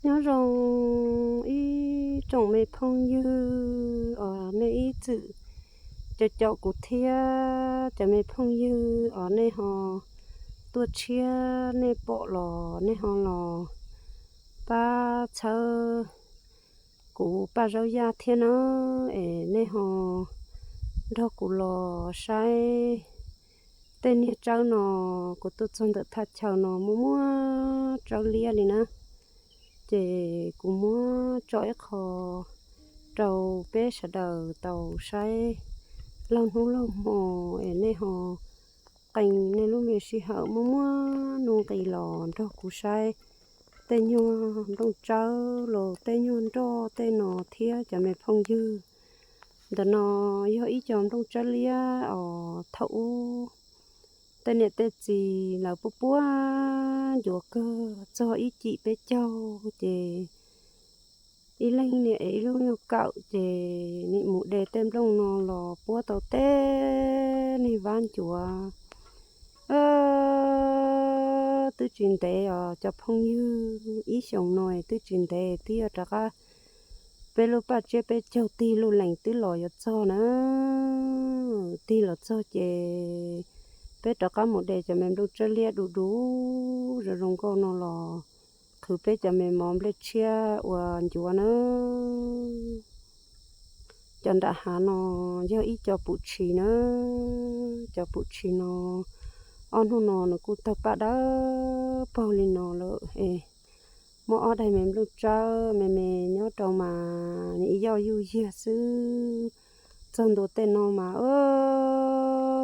Nyob zoo ib tsoom me phooj ywg os, nej ib txwm caum caum kuv thiab cov me phooj ywg os, nej ho tuaj tshiab, nej pom los nej ho los pab txhawb kuv Paj Zaub Yaj thiab na, es nej ho nrog kuv los saib tej niag tsawb no. Kuv tuaj txog ntawm thaj chaw no muaj muaj tsawb liab li na, ces kuv muab tso ib qho rau peb sawv daws tau saib laug hnub laug hmo, es nej ho qee nej lub me sij hawm muaj muaj nuj nqis los nrog kuv saib tej nyuag nplooj tsawb los tej nyuag nroj tej no thiab cov me phooj ywg. Ntawm no yog ib co nplooj tsawb liab os, thaum ub tej niam tej txiv lawv puab puab ncuav kawg txog ib cim peb caug ces ib leeg niam es ib leeg nyuag kawm ces nim mus de tej nplooj no los puab tau tej niag vab ncuav twb tsis ntev os cov phooj ywg, ib xyoos no twb tsis ntev twb yuav rov qab, peb lub paj tsiab peb caug tig lug lees twb los yuav txog na. Tig los txog ces peb rov qab mus de cov me nplooj tsawb liab du du zoo zoo nkauj no los qhwv peb cov me mov nplej tshiab ua ncuav na. Cov nram hav no yog ib co pum tshis na. Cov pum tshis no ob hnub no nws kuj tawg paj dawb paug li no lawm es muaj ob daig me nplooj tsawb me me nyob rau mas nim yoj yuj yiag xwb. Txog ntua tej no mas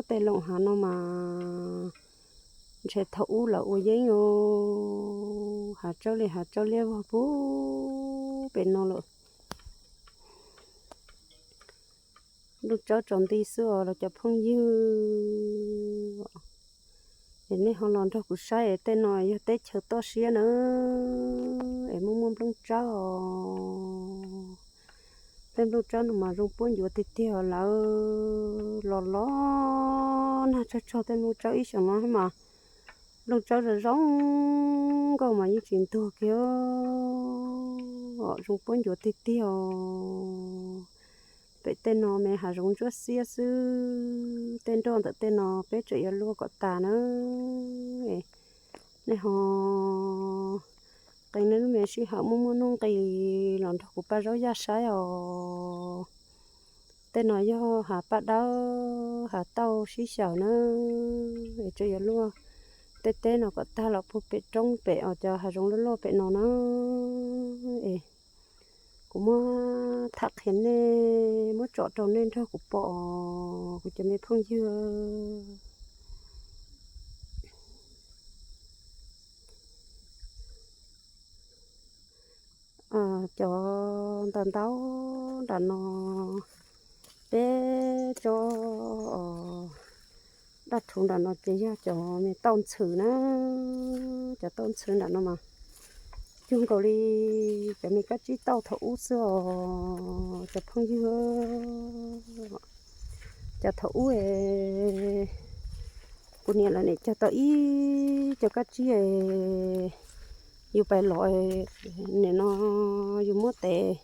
tej looj hav no mas ntshe thaum ub lawv ua yeeb os, hav tsawb li hav tsawb liab vog puag pem no lawm. Nplooj tsawb tsaus nti xwb os los cov phooj ywg. Es nej ho los nrog kuv saib es tej no yog teb chaws toj siab na, es muaj muaj nplooj tsawb os. Tej nplooj tsawb no mas zoo puab ncuav tiag tiag os, lawv los los nag tsawg tsawg tej nplooj tsawb ib xyoos no mas nplooj tsawb zoo zoo nkauj mas yeej tsis ntuag kiag os, zoo puab ncuav tiag tiag os. Pem tej no me hav zoov ntsuab xiab xwb, tej nroj ntawm tej no peb tseem yuav luaj kom tas na. Nej ho qee nej lub me sij hawm muaj muaj nuj nqis los nrog kuv Paj Zaub Yaj saib os. Tej no yog hav paj dawb hav tauj sib xyaw na, es tseem yuav luaj tej teb no kom tag los puag pem roob pem os cov hav zoov luaj luaj pem no na. Es kuv muab tham qhia nej, muab tsom rau nej nrog kuv pom os kuv cov me phooj ywg. Cov ntawv ntaub nram no, peb tsob daj rhuv nram no ces yog cov me tauj ntxhw na. Cov tauj ntxhw nram no mas cuag nkaus li cov me kab tsib tauj thaum ub xwb os cov phooj ywg. Cov thaum ub es kuv niam lawv nim cog tau ib co kab tsib es yus pais lov, nim no yus muab tev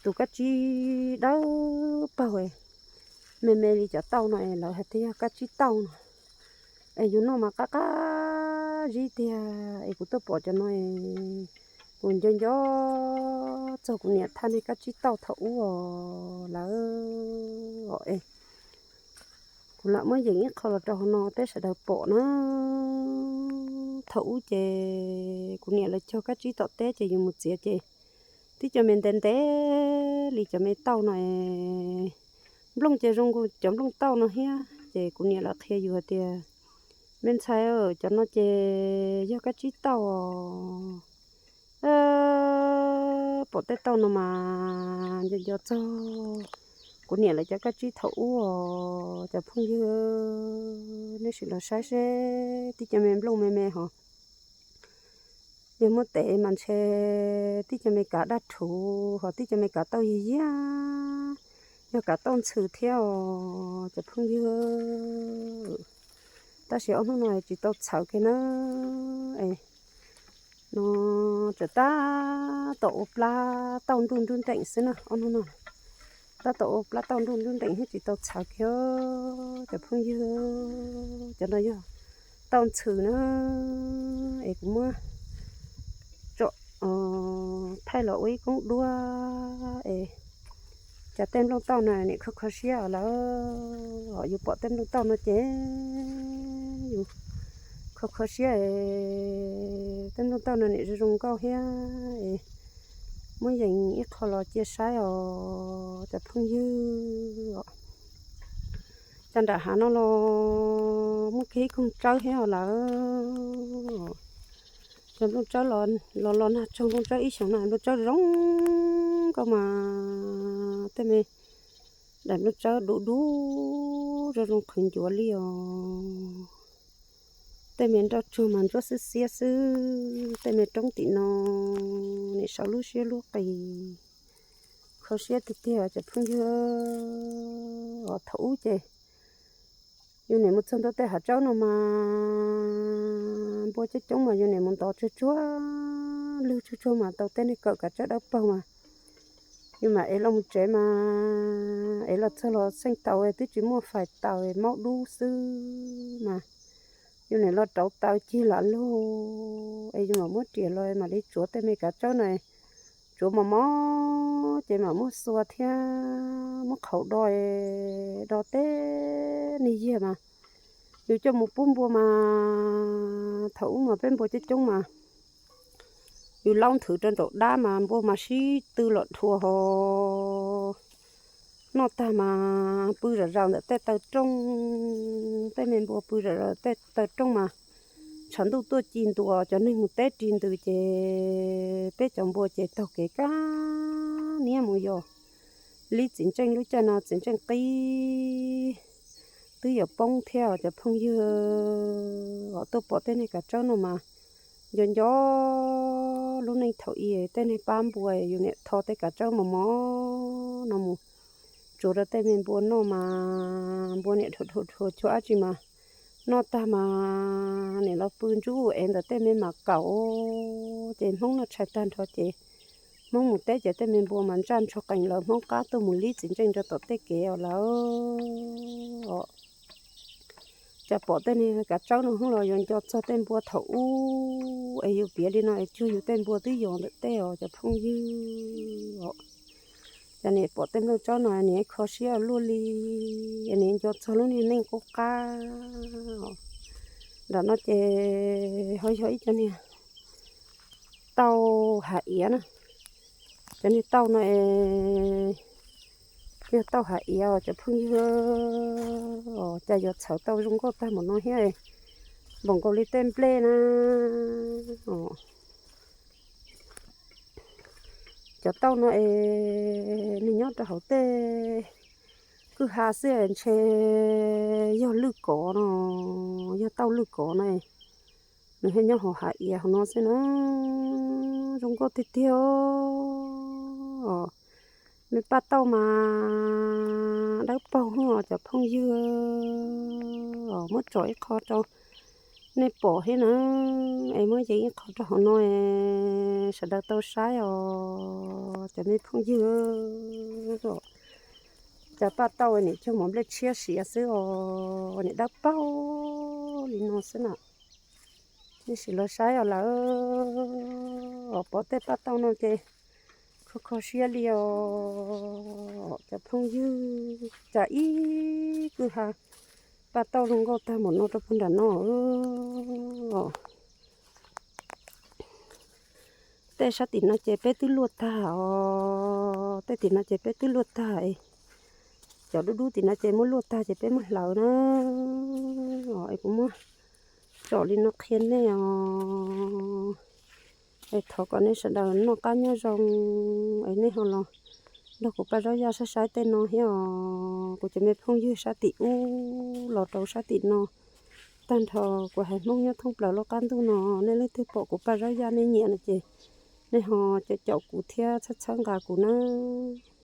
tus kab tsib dawb paug me me li cov tauj no es lawv hais tias yog kab tsib tauj no. Es yus noj mas qab qab zib tiag es kuv tuaj pom cov no es kuv nco nco txog kuv niam thaj niag kab tsib tauj thaum ub os lawv os es. Kuv lam muab yees ib qho los rau hauv no peb sawv daws pom na. Thaum ub ces kuv niam lawv cog kab tsib tom teb ces yus mus txiav ces tib co me ntev ntev li cov me tauj no es nplooj ces zoo nkaus cov nplooj tauj no thiab ces kuv niam lawv qhia yus hais tias me ntxhais, cov no ces yog kab tsib tauj os. Pom tej tauj no mas nco nco txog kuv niam lawv cov kab tsib thaum ub os cov phooj ywg. Nej sim los saib seb tib co me nplooj me me hos yog muab tev mas ntshe tib co me kav daj rhuv hos tib co me kav tauj yiag yiag, yog kav tauj ntxhw thiab os cov phooj ywg. Tab sis ob hnub no tsis tau txhawv kiag na. No tseem tab Tab tom ua plab tauj nruj nruj nreem xwb na, ob hnub no tab tom ua plab tauj nruj nruj nreem thiab tsis tau txhawv kiag cov phooj ywg. Cov no yog tauj ntxhw na, es kuv muab tsom thaij los ua ib koob duab es cas tej nplooj tauj no nim kho kho siab lawm. Yus pom tej nplooj tauj no ces yus kho kho siab es tej nplooj tauj no nim zoo zoo nkauj thiab es muab yees ib qho los cia saib os cov phooj ywg os. Cas nram hav no los muaj kiag ib koog tsawb thiab os lawm. Cov nplooj tsawb los los nag tsaug nplooj tsawb ib xyoos no nplooj tsawb zoo nkauj mas tej me daim nplooj tsawb dub dub zoo zoo qhwv ncuav li os. Tej me nroj tsuag mas ntsuab xiab xiab xwb, tej me roob tim no nim sawv lub siab lub qis. Kho siab tiag tiag cov phooj ywg os. Thaum ub ces yus nim mus txog ntua tej hav tsawb no mas npua coob coob mas yus nim mus ntov tsuag tsuag, lwg tsuag tsuag mas tau tej neeg kawm kav tsawb dawb paug mas yus mam ev los mus tsev mas ev los txog los xeej taus twb tsis muaj fais taws, maub dub xwb mas yus nim los rauv taws cig lam lug es yus mam muab riam los mam li tsuav tej me kav tsawb no. Tsuav mos mos ces mam muab xua thiab muab qhauv do, do tej niag yiag mas yus coj mus pub npua mas thaum ub mas peb npua coob coob mas yus laub nthwv rau nraum dab mas npua mas sib tw los dhuav hos. Noj tag mas pw zom zaws ntawm tej taw rooj, tej me npua pw zom zaws tej taw rooj mas tshav ntuj tuaj ci ntua cov neeg mus teb ris ntws ces peb cov npua ces taug kev kab niab mus yos. Li txiv ntseej lub caij no txiv ntseej qib twb yuav poob thiab cov phooj ywg os. Tuaj pom tej niag kav tsawb no mas nco nco lub neej thaum ub tej neeg pab npua yus niam tho tej kav tsawb mos mos no mus tsuav rau tej me npua noj mas npua niam dhuav dhuav dhuav cuag dab tsi mas noj tag mas nim los pw ntsuj ev ntawm tej me mam kaum ces Hmoob noj tshais tag nrho ces Hmoob mus teb ces tej me npua mas ntsaj ntsho qees lawv Hmoob qab tuaj mus lib txiv ntseej rau tom tej kev os lawm os. Cas pom tej niag kav tsawb no hwb los yuav nco txog tej npua thaum ub es yus piav li no es cuag yus tej npua twb yos ntawm tej os cov phooj ywg os. Cas nim pom tej nplooj tsawb no nim kho siab luaj li, nim nco txog lub niag neej qub qab os. Nram no ces ho yog ib co niag tauj hav iav na. Cov niag tauj no es yog tauj hav iav os cov phooj ywg os. Cas yuav txhawv tau zoo nkauj tag npaum no thiab, npaum nkaus li tej nplej na. Cov tauj no es nws nyob rau hauv tej kwj ha xwb ntshe yog lwj kov no, yog tauj lwj kov na. Nws thiaj nyob hauv hav iav hauv no xwb na. Zoo nkauj tiag tiag os. Me paj tauj mas dawb paug os cov phooj ywg os. Muab tsom ib qho rau nej pom thiab na, es muab yees ib qho rau hauv no es sawv daws tau saib os cov me phooj ywg os. Cov paj tauj nim cog mov nplej tshiab siav xwb os, nim dawb paug li no xwb na. Nej sim los saib os lawm os, pom tej paj tauj no ces kho kho siab li os cov phooj ywg. Cas ib kwj ha paj tauj zoo nkauj tag npaum no rau puag nram no os. Tej sab tim no ces peb twb luaj tag os, tej tim no ces peb twb luaj tag. Cov dub dub tim no ces muab luaj tag ces peb muab hlawv na. Es kuv muab tsom li no qhia nej os. Es thov kom nej sawv daws noj qab nyob zoo, es nej ho los nrog kuv Paj Zaub Yaj saib saib tej no thiab os. Kuv cov me phooj ywg sab tim ub los rau sab tim no, tag nrho kuv haiv Hmoob nyob thoob plaws lub qab ntuj no, nej leej twg pom kuv Paj Zaub Yaj nej nyiam no ces nej ho caum caum kuv thiab txhawb txhawb nqa kuv nawb.